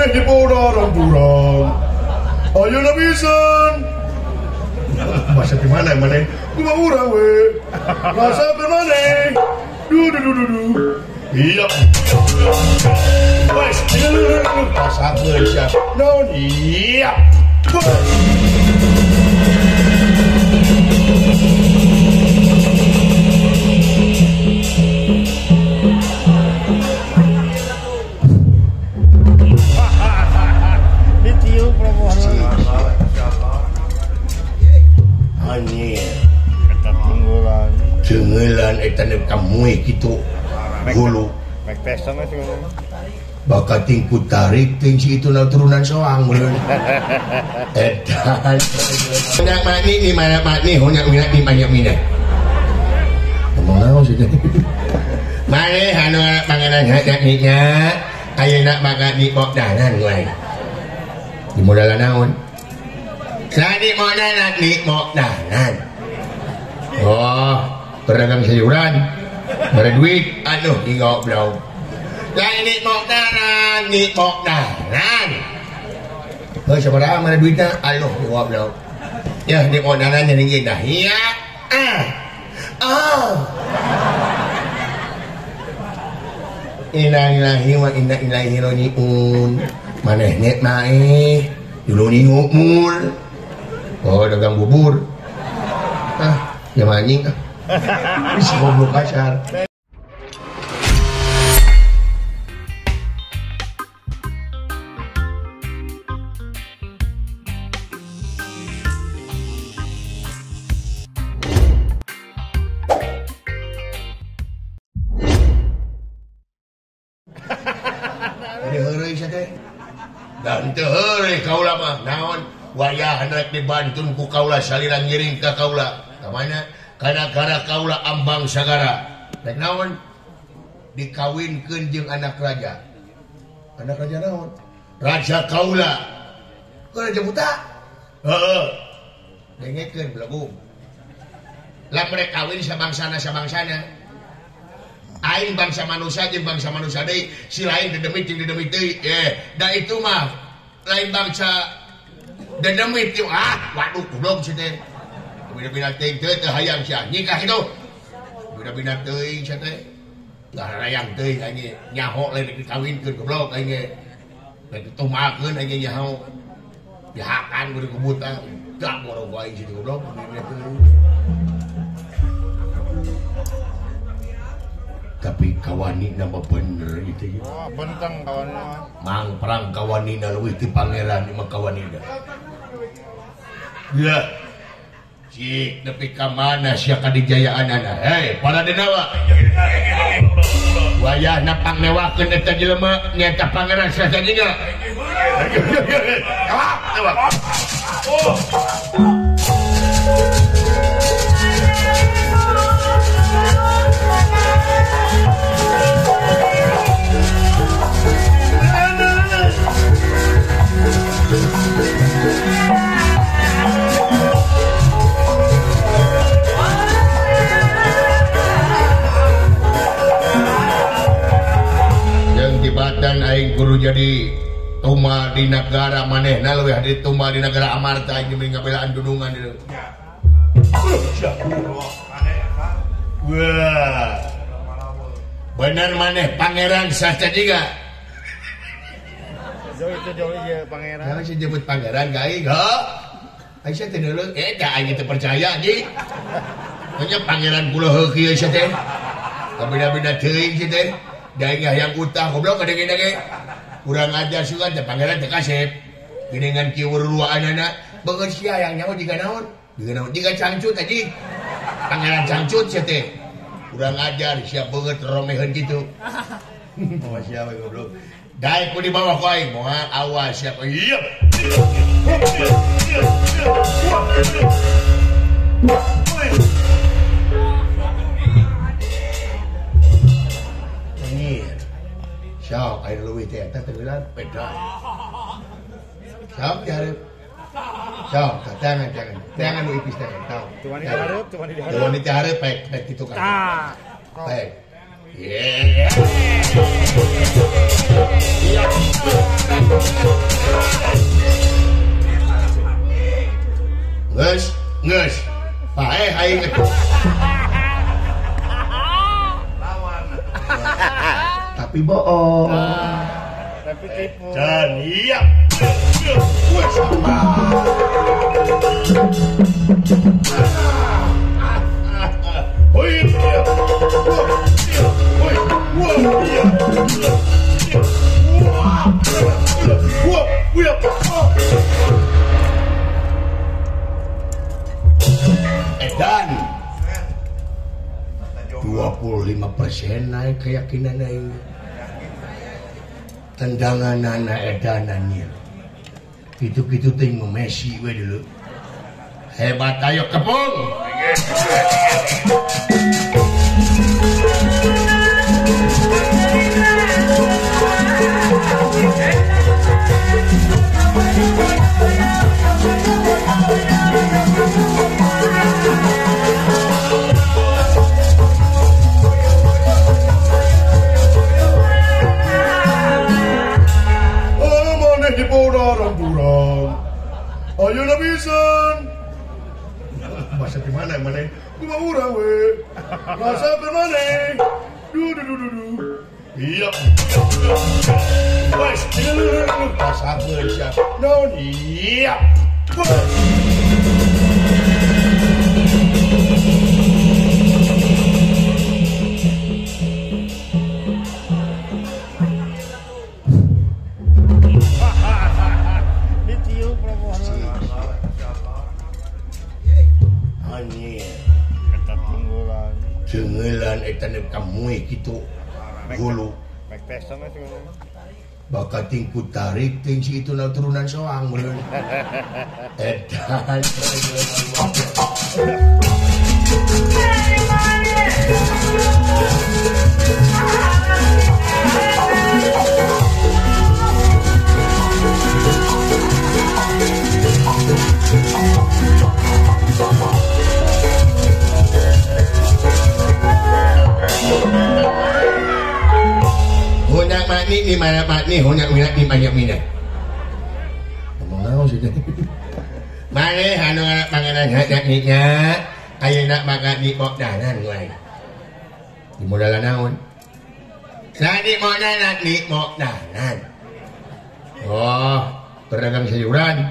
Maneh di bodaran kurang. Ayeuna pisan. Bahasa di mana maneh? Kumaha urang we? Rasakeun maneh. Du du du du du. Iya. Wes, rasakeun sia. Naon? Iya. Tenggelan eta nu kamuy kitu hulu. Bakat tingku tarik ting si itu na turunan soang meureun. Eta. Banyak mani ni mana mani honyak minat ni banyak minat. Ngomong naon sih teh? Mane anu pangeran hajat nya ayeuna maka di modalan wae. Di modalan naon? Sadi modalan di modalan. Oh, pedagang sayuran, bare duit, aduh goblok. Lain di modalan, di modalan. Heuh sabaraha mana duitna? Aduh goblok. Ya di modalan jadi dah. Iya. Ah. Ah. Innalillahi wa inna ilaihi rajiun. Maneh nya nae, dulu ni ngumul. Oh, dagang bubur. Ah, ya anjing ah. Si goblok kasar. Dan teu heureuy kaula mah naon wayah rek dibantun ku kaula salira ngiring ka kaula ka mana ka nagara kaula ambang sagara rek naon dikawinkeun jeung anak raja naon raja kaula keur raja buta heeh dengekeun belagung lah mereka kawin sabangsana aing bangsa manusia jeung bangsa manusia deui si lain dedemit jeung dedemit deui da itu mah lain bangsa dedemit jeung ah waduh goblok si teh bina-bina teuing teu teu hayang sia nikah kitu bina-bina teuing sia teh hayang teuing aing nyaho lain dikawinkeun goblok aing ge rek ditumakeun aing nyaho dihakan kudu kebuta gak boro aing si goblok tapi kawani nama bener itu ya. Oh, bentang kawani. Mang perang kawani na leuwih ti pangeran mah kawani da. Ya. Cik nepi ka mana sia kadijayaanana. Hei, para denawa. Wayahna pangnewakeun eta jelema nyaeta pangeran Sastra. Tewak, tewak. Oh. Yang tibatan aing guru jadi tuma di negara manehna leuwih di tuma di negara Amarta aing jeung ngabelaan dunungan ieu. Wah. Bener maneh pangeran Sastra juga. Jauh itu jauh ya pangeran. Jangan sih jemput pangeran aing, heuh. Aing teh deuleu, da aing teu percaya anjing. Hanya pangeran kula heuh kieu sia teh. Kabeda-beda teuing sia teh. Da aing hayang utah goblok kadang-kadang. Kurang ajar sugan teh pangeran teh kasep. Geuningan kieu ruaanana, beungeut sia hayang nyaho jiga naon? Jiga naon? Jiga cangcut anjing. Pangeran cangcut sia teh. Kurang ajar sia beungeut romeheun kitu. Oh sia we goblok. Daek ku dibawa ku aing moal awas siapa. Iya. Anjir. Sok aing leuwih teh eta tenggelan beda. Sok dihareup. Sok tangan tangan. Tangan nu ipis tangan tau. Tuan di hareup, tuan di hareup. Tuan di hareup pek pek kitu kan. Tah. Pek. Yeah. aing. Tapi bohong. Tapi tipu. Dan iya. Edan 25% naik keyakinan aing. Tendangan anak edanannya. Gitu-gitu ting Messi we dulu. Hebat ayo kepung. Oh, maneh diporang-porang. Ayo nabisan. Bahasa gimana mana? Kumaha urang we. Bahasa mana? Du du du du du. Iya. Wes, bahasa Indonesia. Non iya. Ditiup Prabowo. Cengelan eta nu kamuy kitu hulu. Bakat tingku tarik ting si itu na turunan soang meureun. Edan. Honyak makni ni mana makni honyak minat ni banyak minat. Ngomong naon sih teh. Mane anu anak panganan hanyak nya ayeuna makan di modalan wae. Di modalan naon? Nani modalan ni modalan. Oh, pedagang sayuran.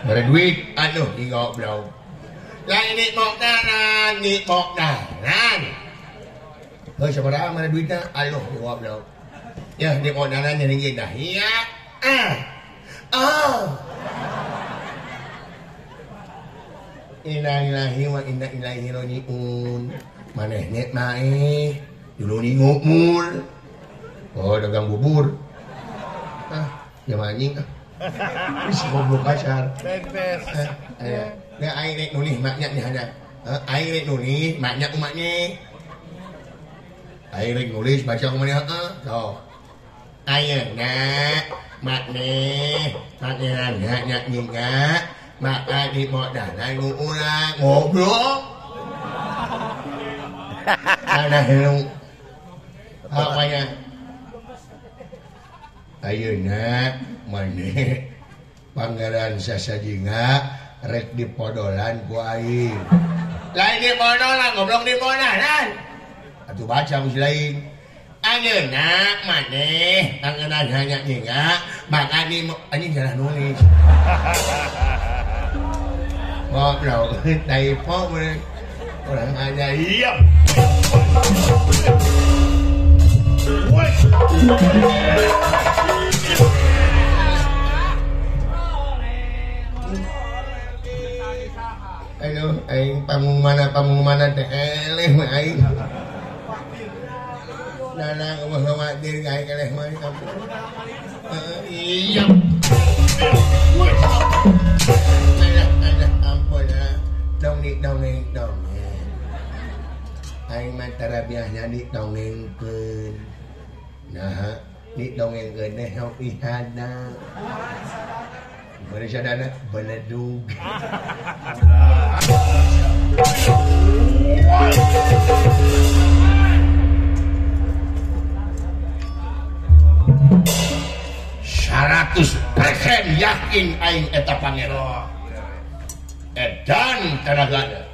Bare duit aduh di goblok. Lain ni modalan ni modalan. Heuh sabaraha mana duitna? Aduh di goblok. Ya, di modalan jadi dah. Iya. Ah. Oh. Innalillahi wa inna ilaihi rajiun. Maneh nya mae dulu ni ngumul. Oh, dagang bubur. Ah, ya anjing ah. Wis goblok kasar. Bebes. Nah, aing rek nulis maknya nih ada. Aing rek nulis maknya umaknya. Aing rek nulis baca kumaha heeh. Sok. Ayeuna makne makne nya nyinga maka di modalan urang goblok. Ada helung apanya? Ayeuna maneh Pangeran Sasajinga rek dipodolan ku aing. Lain dipodolan goblok dipodolan. Atuh baca mesti lain. Ayeuna maneh Pangeran hanya nyinga maka di anjing salah nulis. Goblok typo orang aja iya. Aduh, aing panggung mana teh eleh mah aing. Nana eueuh khawatir aing eleh mah kampung. Iya. Alah, ampun ah. Dongeng dongeng dongeng. Aing mah tarabiahnya didongengkeun. Nah, didongengkeun teh sok ihana. Bari sadana beledug. 100% yakin aing eta pangeran. Edan tenagana.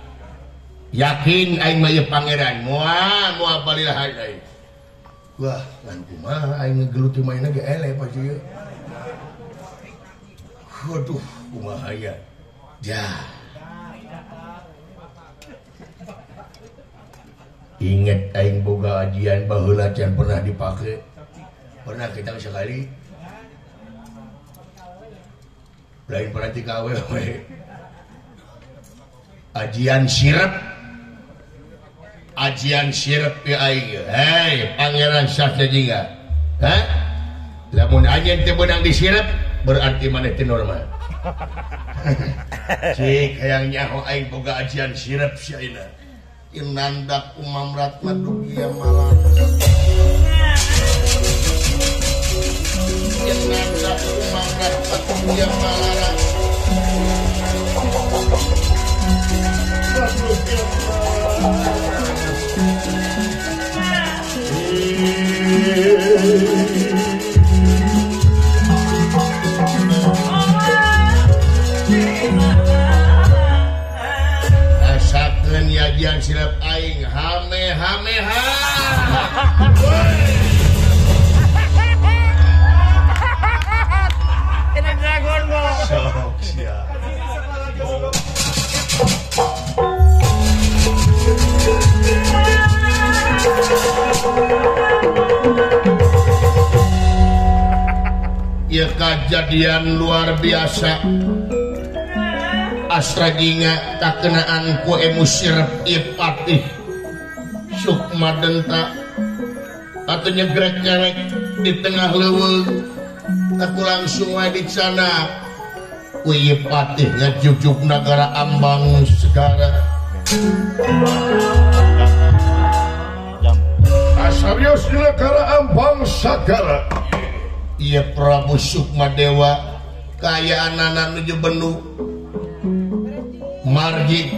Yakin aing mah ieu pangeran. Moal moal balilahan aing. Wah, ngan kumaha aing ngegelut mainna ge eleh pasti ieu. Waduh, kumaha ya. Ja. Ingat aing boga ajian baheula can pernah dipake. Pernah kita sekali. Lain pernah dikawe we. Ajian sirep. Ajian sirep ya aing. Hei, Pangeran Sastra-Jingga. Hah? Lamun anjeun teu beunang disirep berarti maneh teu normal. Cik hayang nyaho aing boga ajian sirep si ayeuna. Inandak umamrat madugia malam. Inandak umamrat madugia malam. Rasakeun yajian sirep aing hame hame ha. Ini Dragon Ball. Sok sia. Ya kejadian luar biasa. Astra-Jingga tak kenaan ku emu sirep ieu patih Sukma Denta atau nyegrek-nyerek di tengah leuweung aku langsung wae dicana ku ieu patih ngajujuk nagara Ambang Segara. Asarius di negara Ambang Sagara. Ieu Prabu Sukma Dewa kayaanana nuju benu margi